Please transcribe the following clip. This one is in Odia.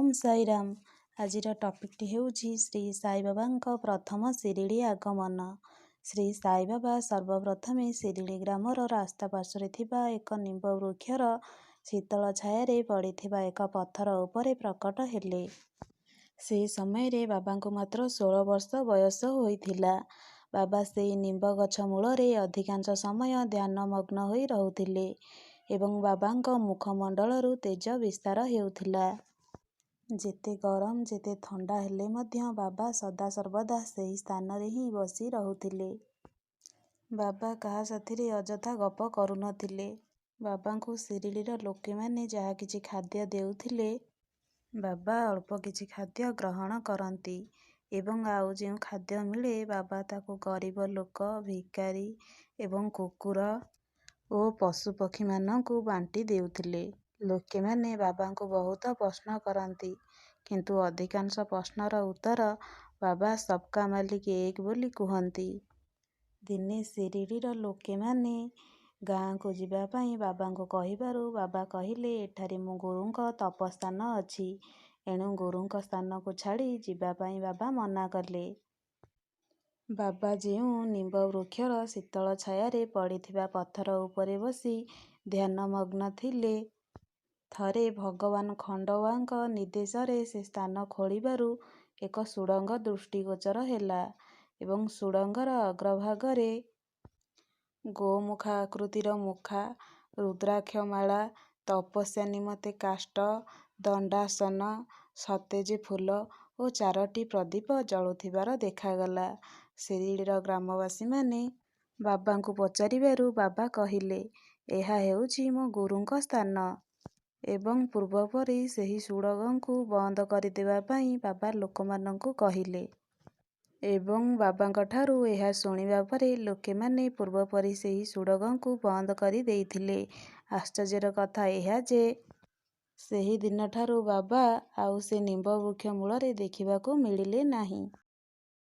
ଓମ୍ ସାଇରାମ। ଆଜିର ଟପିକ୍ଟି ହେଉଛି ଶ୍ରୀ ସାଇବାବାଙ୍କ ପ୍ରଥମ ଶିରିଡ଼ି ଆଗମନ। ଶ୍ରୀ ସାଇବାବା ସର୍ବପ୍ରଥମେ ଶିରିଡ଼ି ଗ୍ରାମର ରାସ୍ତା ପାର୍ଶ୍ୱରେ ଥିବା ଏକ ନିମ୍ବ ବୃକ୍ଷର ଶୀତଳ ଛାୟାରେ ପଡ଼ିଥିବା ଏକ ପଥର ଉପରେ ପ୍ରକଟ ହେଲେ। ସେ ସମୟରେ ବାବାଙ୍କୁ ମାତ୍ର 16 ବର୍ଷ ବୟସ ହୋଇଥିଲା। ବାବା ସେଇ ନିମ୍ବ ଗଛ ମୂଳରେ ଅଧିକାଂଶ ସମୟ ଧ୍ୟାନମଗ୍ନ ହୋଇ ରହୁଥିଲେ ଏବଂ ବାବାଙ୍କ ମୁଖମଣ୍ଡଳରୁ ତେଜ ବିସ୍ତାର ହେଉଥିଲା। ଯେତେ ଗରମ, ଯେତେ ଥଣ୍ଡା ହେଲେ ମଧ୍ୟ ବାବା ସଦାସର୍ବଦା ସେହି ସ୍ଥାନରେ ହିଁ ବସି ରହୁଥିଲେ। ବାବା କାହା ସାଥିରେ ଅଯଥା ଗପ କରୁନଥିଲେ। ବାବାଙ୍କୁ ଶିରିଡ଼ିର ଲୋକେମାନେ ଯାହା କିଛି ଖାଦ୍ୟ ଦେଉଥିଲେ, ବାବା ଅଳ୍ପ କିଛି ଖାଦ୍ୟ ଗ୍ରହଣ କରନ୍ତି ଏବଂ ଆଉ ଯେଉଁ ଖାଦ୍ୟ ମିଳେ, ବାବା ତାକୁ ଗରିବ ଲୋକ, ଭିକାରୀ ଏବଂ କୁକୁର ଓ ପଶୁପକ୍ଷୀମାନଙ୍କୁ ବାଣ୍ଟି ଦେଉଥିଲେ। ଲୋକେମାନେ ବାବାଙ୍କୁ ବହୁତ ପ୍ରଶ୍ନ କରନ୍ତି, କିନ୍ତୁ ଅଧିକାଂଶ ପ୍ରଶ୍ନର ଉତ୍ତର ବାବା 'ସବକା ମାଲିକ ଏକ' ବୋଲି କୁହନ୍ତି। ଦିନେ ଶିରିଡ଼ିର ଲୋକେମାନେ ଗାଁକୁ ଯିବା ପାଇଁ ବାବାଙ୍କୁ କହିବାରୁ ବାବା କହିଲେ, ଏଠାରେ ମୋ ଗୁରୁଙ୍କ ତପସ୍ଥାନ ଅଛି। ଏଣୁ ଗୁରୁଙ୍କ ସ୍ଥାନକୁ ଛାଡ଼ି ଯିବା ପାଇଁ ବାବା ମନା କଲେ। ବାବା ଯେଉଁ ନିମ୍ବ ବୃକ୍ଷର ଶୀତଳ ଛାୟାରେ ପଡ଼ିଥିବା ପଥର ଉପରେ ବସି ଧ୍ୟାନମଗ୍ନ ଥିଲେ, ଥରେ ଭଗବାନ ଖଣ୍ଡୋବାଙ୍କ ନିର୍ଦ୍ଦେଶରେ ସେ ସ୍ଥାନ ଖୋଳିବାରୁ ଏକ ସୁଡ଼ଙ୍ଗ ଦୃଷ୍ଟିଗୋଚର ହେଲା ଏବଂ ସୁଡ଼ଙ୍ଗର ଅଗ୍ରଭାଗରେ ଗୋମୁଖ ଆକୃତିର ମୁଖା, ରୁଦ୍ରାକ୍ଷ ମାଳା, ତପସ୍ୟା ନିମନ୍ତେ କାଷ୍ଠ, ଦଣ୍ଡାସନ, ସତେଜ ଫୁଲ ଓ ଚାରୋଟି ପ୍ରଦୀପ ଜଳୁଥିବାର ଦେଖାଗଲା। ଶିରିଡ଼ିର ଗ୍ରାମବାସୀମାନେ ବାବାଙ୍କୁ ପଚାରିବାରୁ ବାବା କହିଲେ, ଏହା ହେଉଛି ମୋ ଗୁରୁଙ୍କ ସ୍ଥାନ ଏବଂ ପୂର୍ବପରି ସେହି ସୁଡ଼ଙ୍ଗକୁ ବନ୍ଦ କରିଦେବା ପାଇଁ ବାବା ଲୋକମାନଙ୍କୁ କହିଲେ। ଏବଂ ବାବାଙ୍କଠାରୁ ଏହା ଶୁଣିବା ପରେ ଲୋକେମାନେ ପୂର୍ବପରି ସେହି ସୁଡ଼ଙ୍ଗକୁ ବନ୍ଦ କରି ଦେଇଥିଲେ। ଆଶ୍ଚର୍ଯ୍ୟର କଥା ଏହା ଯେ, ସେହି ଦିନଠାରୁ ବାବା ଆଉ ସେ ନିମ୍ବ ବୃକ୍ଷ ମୂଳରେ ଦେଖିବାକୁ ମିଳିଲେ ନାହିଁ।